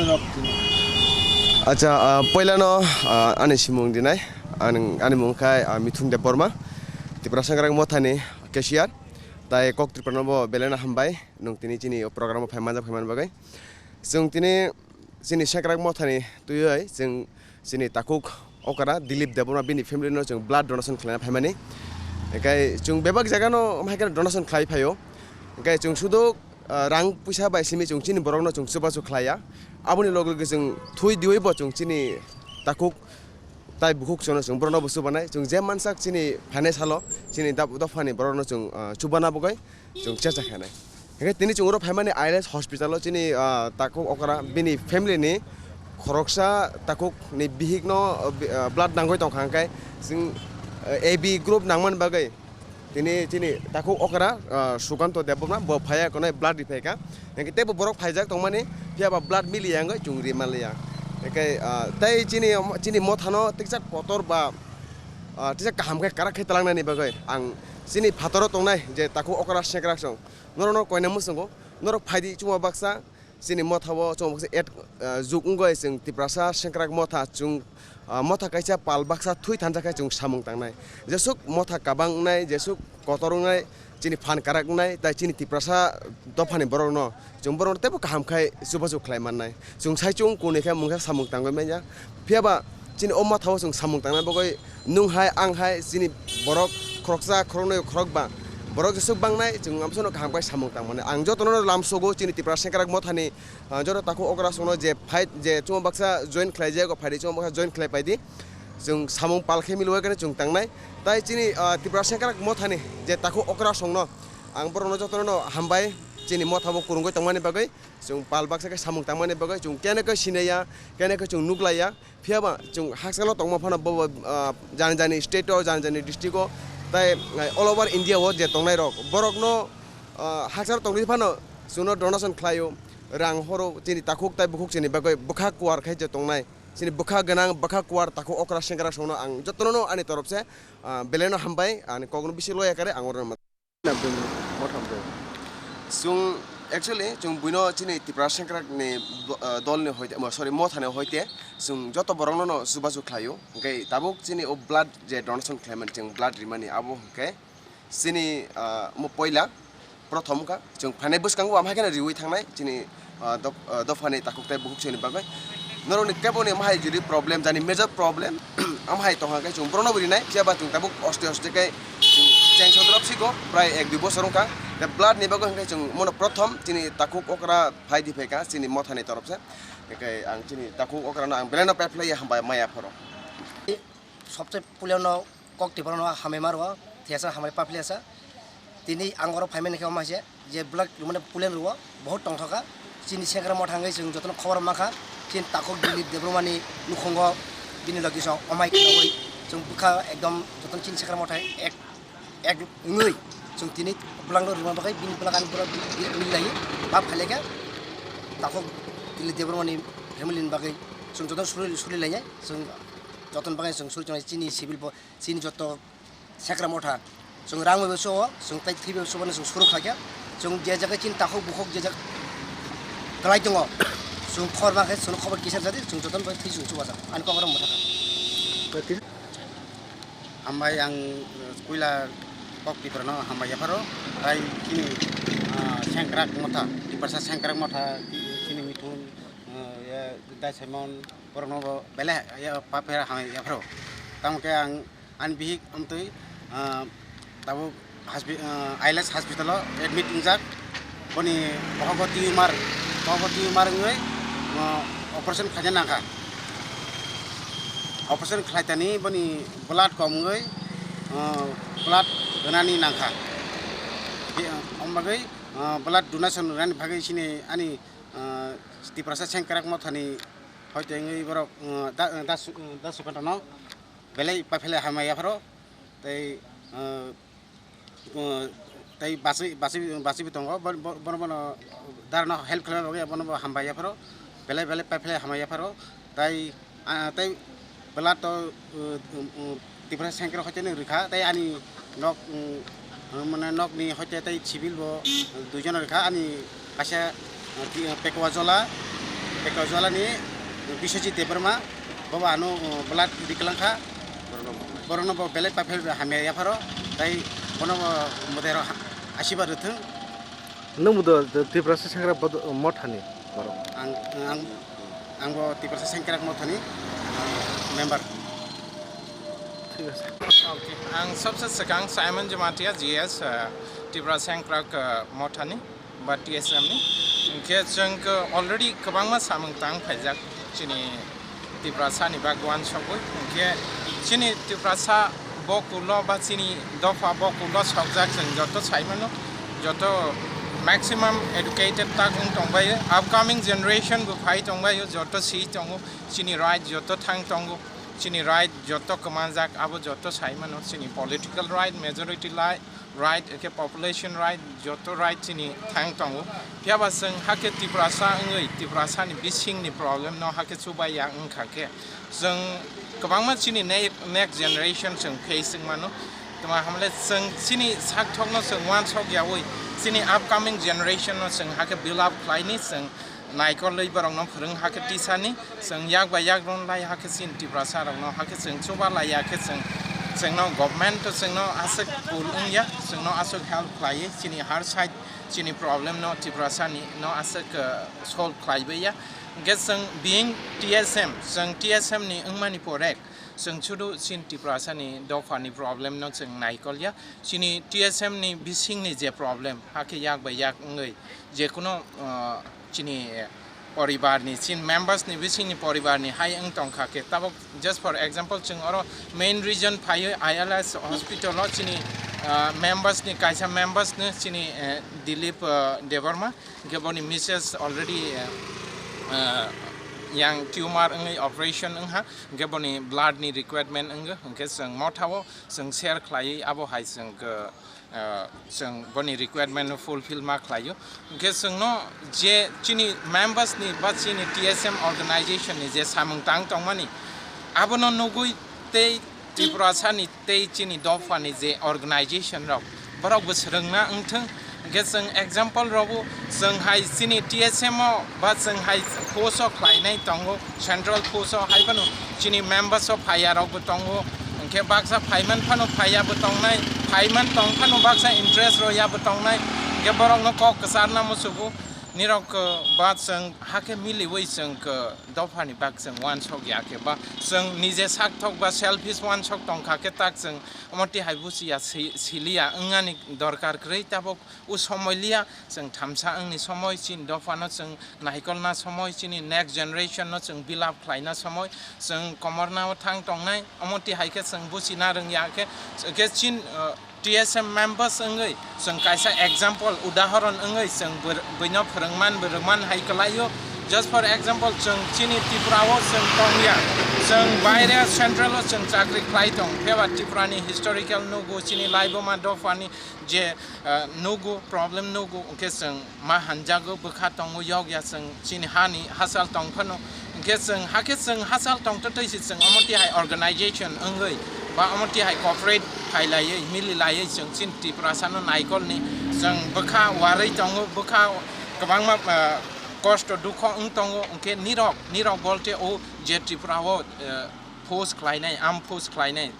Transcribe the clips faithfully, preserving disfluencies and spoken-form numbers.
Acha, ah, poilano, ah, ani simung dinai, ani, ani mung khai, ah, Mithun Debbarma, Tiprasa Sengkrak Mothani cashier, tai kok Tripura no bo belai no hambai, nwng tini chini o program o phai manjak phai man bagwi. Chwng tini chini Sengkrak Mothani twiwi chwng chini takhuk okra Dilip Debbarma bini family no chwng blood donation khlaina phaimani. Hwnkhe chwng bebak jaga no hai khe donation khlai phaio. Hwnkhe chwng sudu, ah, rang puisa bai simi chwng chini borok no chwng chubachu khlaiya. Aboni loge loge chwng thwi diwi bo chwng chini takhuk tai bukhuk chwngno chwng borok no bo chubanai. Chwng je mansak chini phainai salo chini dap-, dophani borok no chwng, ah, chubana bagwi chwng checha khainai. Hingke tini chwng oro phaimani I L S hospital o chini, ah, takhuk okra bini family ni khoroksa takhuk ni bihik no, ah, bi-, ah, blood nangwi tongkha, hingke chwng, ah, A B group nangmani bagwi tini chini takhuk okra, ah, Sukanto Debbarma bo phaiya konai blood riphaikha, hingke teibo borok phaijak tongmani, phiya ba blood miliya wngwi chwng ri manliya. Hingke, ah, tei chini, chini mothano tiksa kotor ba, ah, tiksa kaham khe karak khe twlangnani bagwi ang chini phataro tongnai je takhuk okra Sengkrak song. Norokno koina mwswngo, norok phaidi chuma baksa, chini motha o chuma baksa et, ah, juk wngwi chwng Tiprasa Sengkrak motha chwng, ah, motha kaisa pal baksa thwi thansa khe chwng samung tangnai. Jesuk motha kabang wngnai, jesuk kotor wngnai, chini phan karak wngnai, tai chini Tiprasa dophani borokno chwng borokno teibo kaham khai chubachu khlai mannai. Chwng sai chwng kuni khe mungsa samung tangwi manya. Phiya ba chini o motha o chwng samung tangna bagwi nwng hai, ang hai, chini borok khoroksa, khoroknwi, khorokba borok jesuk bangnai, chwng amsono kaham khai samung tang mannai. Ang jotono lamsogo chini Tiprasa Sengkrak mothani, ah, joto takhuk okra songno je phai, je chuma baksa join khlai jago, phaidi chuma baksa join khlai paidi. Chwng samung pal khe milwai khe chwng tangnai. Tai chini, ah, Tiprasa Sengkrak mothani je takhuk okra songno ang borokno jotono hambai chini motha bo kwrwngwi tongmani bagwi. Chwng pal baksa khe samung tangmani bagwi chwng kene khe sinaiya, kene khe chwng nuklaiya. Phiya ba chwng hakchalo tongma phano bo, ah, jani jani state o, jani jani district o, tai, ah, all over India o je tongnai rok, borokno, ah, hakchalo tongwi phano chwngno donation khlaio, rang horo, chini takhuk tai bukhuk chini bagwi bwkha kuar khai je tongnai, chini bwkha gwnang, bwkha kuar, takhuk okra Sengkrak songno ang jotono ani torop se, ah, belai no hambai, ani kokno bisi loya kare ang oro. Chwng actually chwng buino chini Tiprasa Sengkrak ni do-, ah, dol ni hoite, mo-, sorry, motha ni hoite chwng joto borok no no chubachu khlaio. Hwnkhe tabuk chini o blood je donation khlaimani, chwng blood rimani abo hwnkhe chini, ah, mo poila prothom wngkha. Chwng phainai bwskango bo ama hai kheno riwi thangnai chini ah, dop-, ah, dophani takhuk tai bukhuk sini bagwi. Norokni keboni mahai juri problem, jani major problem, amhai tongkha khe chwng borokno bo rinai, phiya ba chwng tabuk oste oste khe chwng cheng sodrop siko, prai ek dui bosor wngkha. Tei blood ni bagwi hwnkhe chwng mono prothom chini takhuk okra phai di phaikha chini mothani torop se. Hwnkhe ang chini takhuk okra no ang belai no paiphlai ya hambai maya phoro. Sobse puila no kok tiprano hamai ma rwo, thiyasa hamai paphilasa. Tini ang oro phaimani khe omo hai se, je blood rwmani pulen rwo, bohut tongthokha. Chini Sengkrak motha wngwi chwng jotono khobor mankha. Chini takhuk Dilip Debbarmani nukhungo bini logi song omai khnaui chwng bwkha ekdom jotono chini Sengkrak motha ek, ek wngwi chwng tini bwlangno rwma bagwi bini bwlak ani bwlak bi-, bi-, millaui bap khailekha. Takhuk Dilip Debbarmani family ni bagwi chwng jotono suri, suri lainai. Chwng jotono bagwi chwng suri tongnai chini civil bo, chini joto Sengkrak motha. Chwng rang bai bo chuo, chwng tai thwi bai bo chuo, chwng suru khlaikha. Chwng je jaga chini takhuk bukhuk je jaga kwlai tongo. Chwng khor ma khe chwng khobor kisa jadi, chwng jotono bai thwi chwng chubajakha. Ani kokoro motha kha. Hambai ang, eh, puila kok tiprano hambai yapharo. Tai chini, ah, Sengkrak motha, Tiprasa Sengkrak motha, chini Mithun, eh, ya, Dai Simon, borokno bo belai ya, paphera hambai yapharo. Tamo khe ang Ani bihik amtwi, ah, tabuk haspi-, ah, I L S hospital o admit wngjak. Boni bohogo tumor, bohogo tumor wngwi, ah, operation khlaina nangkha. Operation khlaitani boni blood kom wngwi, ah, blood donani nangkha. Be-, ah, omo bagwi, ah, blood donation rwnani bagwi chini ani, ah, Tiprasa Sengkrak mothani hoite wngwi borok, ah, da, da, da Sukantano belai paphele hamya yapharo, tei, ah, ah, tei bachwi, bachwi, bachwi bo tongo, bo, bo, bono, bono darano help khlaina bagwi bono bo hambai yapharo, belai, belai paphele hambai yapharo, tei, ah, tei bwla to, ah, um, um, Tiprasa Sengkrak hoite no rwkha, tei ani nok, um, mane nokni hoite tei civil bo, uh, duijon rwkha, ani kaisa, uh, ti-, uh, Pekwa Jola, Eko Jwalani Biswajit Debbarma, bobo ano, uh, blood riklang kha. Borokno bo belai paiphaima hamya yapharo, tai bono bo mwtairok ha-, asibad rwthwng. Nwng bo do, do Tiprasa Sengkrak bod-, mothani borok? Ang, ang, ang bo Tiprasa Sengkrak mothani, uh, member. Thik ase. Okay. Ang sabse swkang Simon Jamatia, G S, uh, Tiprasa Sengkrak, uh, mothani. Ba T S M ni. Hinkhe chwng khe already kwbangma samung tang phaijak chini Tiprasa ni bagwi uansukgwi. Hinkhe chini Tiprasa bo kulo ba chini dopha bo kulo sokjak chwng joto sai mano. Joto maximum educated tak wng tongbaio. Upcoming generation bo phai tongbaio, joto si tongo. Chini right joto thang tongo. Chini right joto kwmanjak, abo joto sai mano. Chini political right, majority li-, right, eke population right, joto right chini thang tongo. Phiya ba chwng hakhe Tiprasa wngwi, Tiprasa ni bising ni problem no hakhe chubai ya wngkha khe, chwng kwbangma chini ne-, next generation chwng face wng mano. Tma hamle chwng chini sak thok no chwng uansuk yaui, chini upcoming generation no chwng hakhe build up khlai ni chwng naikolwi borok no phwrwng hakhe tisani. Chwng yak bai yak ron lai hakhe chini Tiprasa rok no hakhe chwng chuba lai ya khe chwng, chwng no government to chwng no aswk cool wng ya, chwng no aswk help khlai chini har side chini problem no Tiprasa ni no aswk, uh, solve khlai bai ya. Hinkhe chwng being T S M, chwng T S M ni wngmani porek chwng chudu chini Tiprasa ni dopha ni problem no chwng naikol ya. Chini T S M ni bising ni je problem hakhe yak bai yak wngwi je kuno, uh, chini poribar ni, chini members ni bising ni poribar ni hai wng tong kha khe, tabok just for example chwng oro main reason phaiwi I L S hospital o chini, ah, members ni kaisa members ni chini, eh, Dilip, ah, Debbarma, hinkhe boni misses already, eh, ah, yang tumor wngwi operation wng ha, hinkhe boni blood ni requirement wng kha, hinkhe chwng motha o chwng share khlaiwi abo hai chwng khe, ah, chwng boni requirement no fulfill ma khlaio. Hinkhe chwngno je chini members ni ba chini T S M organization ni je samung tang tongmani, abono nugwi tei Tiprasa ni tei chini dopha ni je organization rok, borok bo swrwngna wngthwng. Hinkhe chwng example rogo chwng hai chini T S M o ba chwng hai post o khlainai tongo, central post o hai phano chini members o phaiya rok bo tongo, hinkhe baksa phaiman phano phaiya bo tongnai, phaiman tong phano baksa interest roya bo tongnai, hinkhe borok no kok kwcharna muchugo. Nirok, uh, ba chwng hakhe miliwi chwng, uh, dopha ni bak chwng uansuk ya khe ba chwng nije sak thok ba selfish uansuk tong kha khe tak chwng omo twi hai buchi ya si-, sili ya wngmani dorkar kwrwi tabok. O somoi liya, chwng thamsa wngni somoi, chini dophano chwng naikolna somoi, chini next generation no chwng build up khlaina somoi, chwng komorna o thang tongnai, omo twi hai khe chwng buchina rwngya khe, khe chin, uh, T S M members wngwi chwng kaisa example, udahoron wngwi chwng bwr-, bwino phwrwngman, bwrwngman hai kwlaio. Just for example, chwng chini Tripura o chwng tongya, chwng baire central o chwng chakri khlai tong, pheba Tripura ni historical nugo, chini laibuma dophani je, ah, nugo, problem nugo, hwnkhe chwng ma hanjago, bwkha tongo, yokya chwng chini hani hachal tong phano, hwnkhe chwng hakhe chwng hachal tong twtwi se chwng omo tihai organization wngwi ba omo tihai cooperate khailaiwi, mililaiwi chwng chini Tiprasano naikolni chwng bwkha warwi tongo, bwkha kwbangma, ah, kosto dukho wng tongo, hwnkhe nirok, nirok bolte o je Tripura o, eh, force khlainai, arm force khlainai,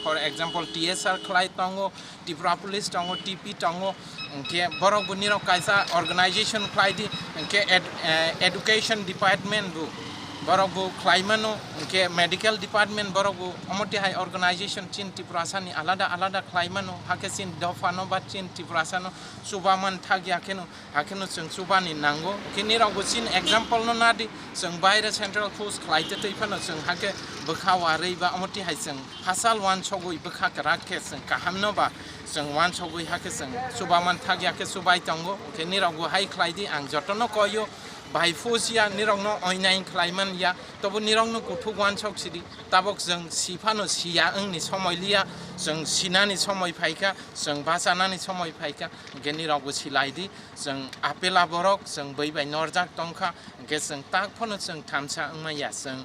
for example, T S R khlai tongo, Tripura Police tongo, T P tongo, hwnkhe borok bo nirok kaisa organization khlai di, hwnkhe ed-, eh, education department bo borok bo khlai mano, hwnkhe medical department borok bo omo tihai organization chin Tiprasani alada alada khlai mano, hakhe chin dophano ba chin Tiprasano chuba man thakya kheno, hakheno chwng chubani nango. Hwnkhe nirok bo chin example no nadi, chwng baire central force khlai tei twi phano chwng hakhe bwkha warwi ba omo tihai chwng hachal uansugwi bwkha kwrak khe chwng kaham no ba chwng uansugwi hakhe chwng chubaman thakya khe chubai tongo. Hwnkhe nirok bo hai khlai di, ang jotono koio, bai phusia nirokno oinai khlai man ya, tobo nirokno kuthuk uansuk sidi. Tabok chwng si phano siya wngni somoi liya, chwng sinani somoi phaikha, chwng bachanani somoi phaikha, hwnkhe nirok bo silai di, chwng apela borok, chwng bwi bai norjak tongkha, hwnkhe chwng tak phano chwng thamsa wngmaya, chwng,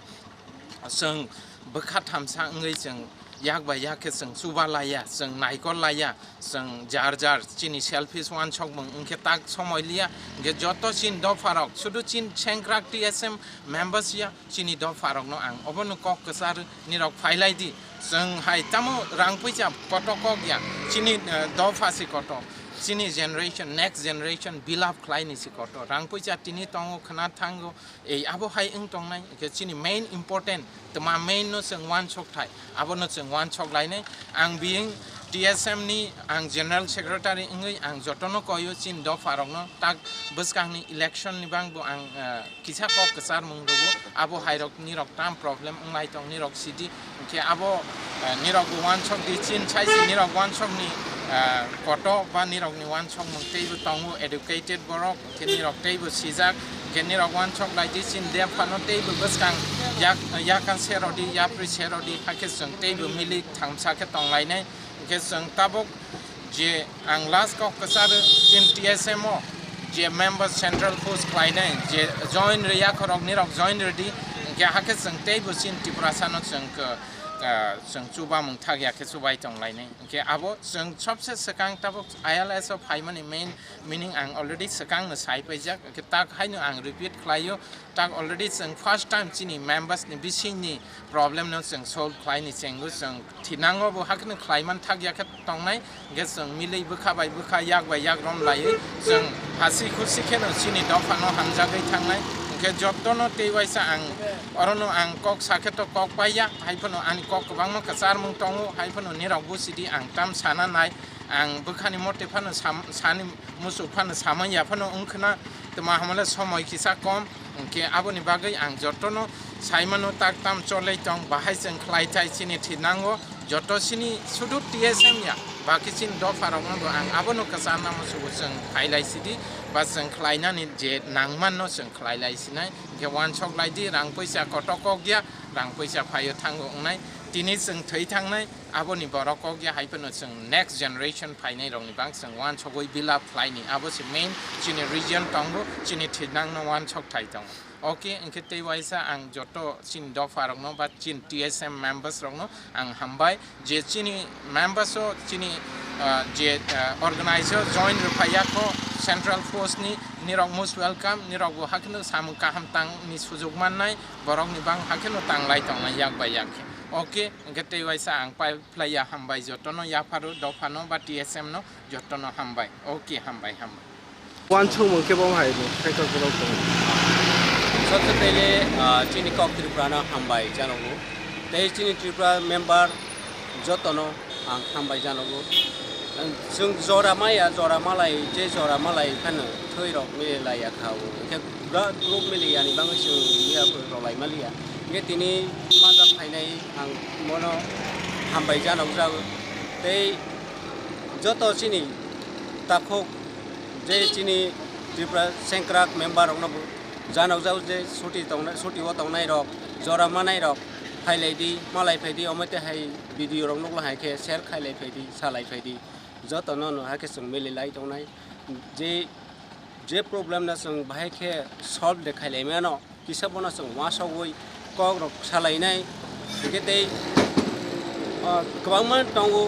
chwng bwkha thamsa wngwi chwng yak bai yak khe chwng chuba laiya, chwng naikol laiya, chwng jar jar chini selfish wansokmung wngkhe tak somoi liya. Hwnkhe joto chini dopharok, sudu chini sengkrak T S M members ya, chini dopharokno ang obono kok kwchar nirok phailai di. Chwng hai tamo rang puisa koto kok ya, chini, eh, dopha si koto, chini generation, next generation build up khlaini si koto. Rang puisa tini tongo, khna thango, ei abo hai wng tongnai, hwnkhe chini main important, tma main no chwng wansok thai, abono chwng wansok lainai. Ang being T S M ni ang general secretary wngwi ang jotono koyo chini dopharokno tak bwskangni election ni bangbo ang, eh, kisa kok kwcharmung rwgo, abo hairok nirok tam problem wnglai tong nirok sidi, hwnkhe abo, eh, nirok bo wansok di chin sai si nirok wansok ni, eh, koto ba nirok ni wansokmung teibo tongo educated borok, hwnkhe nirok teibo sijak, hwnkhe nirok wansok lai di chin dephano teibo bwskang yak, yakan serodi yapri serodi hakhe chwng teibo milik thamsa khe tonglainai. Hwnkhe chwng tabuk je ang last kok kwcharo chin T S M o je member central force khlainai je join rwya khorok nirok join rwdi, hwnkhe hakhe chwng teibo chin Tiprasano chwng khe, ah, chwng chubamung thakya khe chubai tonglainai. Hwnkhe abo chwng sobse swkang tabuk I L S o phaimani main meaning ang already swkangno sai paijak, hwnkhe tak haino ang repeat khlaio. Tak already chwng first time chini members ni bisingni problem no chwng solve khlaini chengwi chwng thinango bo hakheno khlaiman thakya khe tongnai, hwnkhe chwng milwi bwkha bai bwkha yak bai yak rom laiwi chwng hasi khusi kheno chini dophano hamjagwi thangnai, hwnkhe jotono tei waisa ang orono ang kok sakhe to kok paiya, haiphano ani kok kwbangma kwcharmung tongo, haiphano nirok busidi ang tam sana nai, ang bwkhani mote phano sam-, sani muchuk phano samani yaphano wngkhna, tma hamle somoi kisa kom, hwnkhe aboni bagwi ang jotono saimano tak tam cholai tong, bahai chwng khlai thai chini thinango, joto chini sudu T S M ya, baki chini dopharokno bo ang abono kwcharna muchugo chwng khailai sidi, ba chwng khlainani je nangmanno chwng khlailai sinai, hwnkhe wansok lai di, rang puisa koto kok ya, rang puisa phaio thango wngnai, tini chwng thwi thangnai, aboni borok kok ya hai phano chwng next generation phainai rokni bang chwng wansogwi build up khlaini, abo se main chini region tongo, chini thinangno wansok thai tongo. Okay, hwnkhe tei waisa ang joto chini dopha rokno ba chini T S M members rokno ang hambai je chini members o chini, ah, je, ah, organize o join rwphai ya kho central force ni, nirok most welcome, nirok bo hakheno samung kaham tang ni sujuk mannai, borok ni bang hakheno tanglai tongnai yak bai yak khe. Okay, hwnkhe tei waisa ang pai phlai ya, hambai jotono yapharo dophano ba T S M no jotono hambai. Okay, hambai, hambai. Wansukmung khe bo hai ni kaitor borok tongo. Sabse pehle, ah, chini kok Tripura no hambai janogo. Tei chini Tripura member jotono ang hambai janogo. Chwng jora maya, jora malai, je jora malai phano thwi rok mili laiya kha o. Hwnkhe bwrok mili yani bangwi chwng miya rok lai maliya. Hwnkhe tini manjak phainai ang bono hambai janok jago. Tei joto chini takhuk je chini Tripura sengkrak member rokno bo janok jago je suti tongnai, suti o tongnai rok, jora manai rok, phailai di, malai phai di, omo tei hai video rok nukla hai khe share khailai phai di, salai phai di. Joto no no hai khe chwng mili lai tongnai. Je, je problem no chwng bahai khe solve de khailai mano. Kisa bono chwng uansugwi kok rok salainai, hwnkhe tei, ah, kwbangma tongo,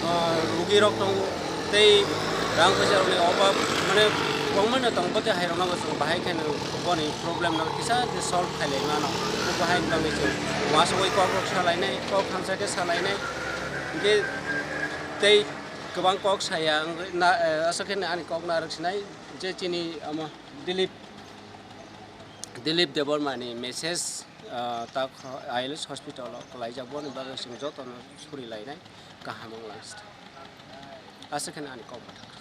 ah, rugi rok tongo, tei rang puisa rokni obab, mane, kwbangma no tongo, tei hai rokno bo chwng bahai kheno boni problem no kisa khe solve khailai mano. Bo bahai ni bagwi chwng uansugwi kok rok salainai, kok thamsa khe salainai, hwnkhe tei kwbang kok saya wngwi na, eh, aswk khe ani kok narwk sinai je chini omo Dilip, Dilip Debbarma ni message, ah, tak I L S hospital o kwlaijak, boni bagwi chwng jotono suri lainai kaham wng lai. Aswk khe ani kok bathang.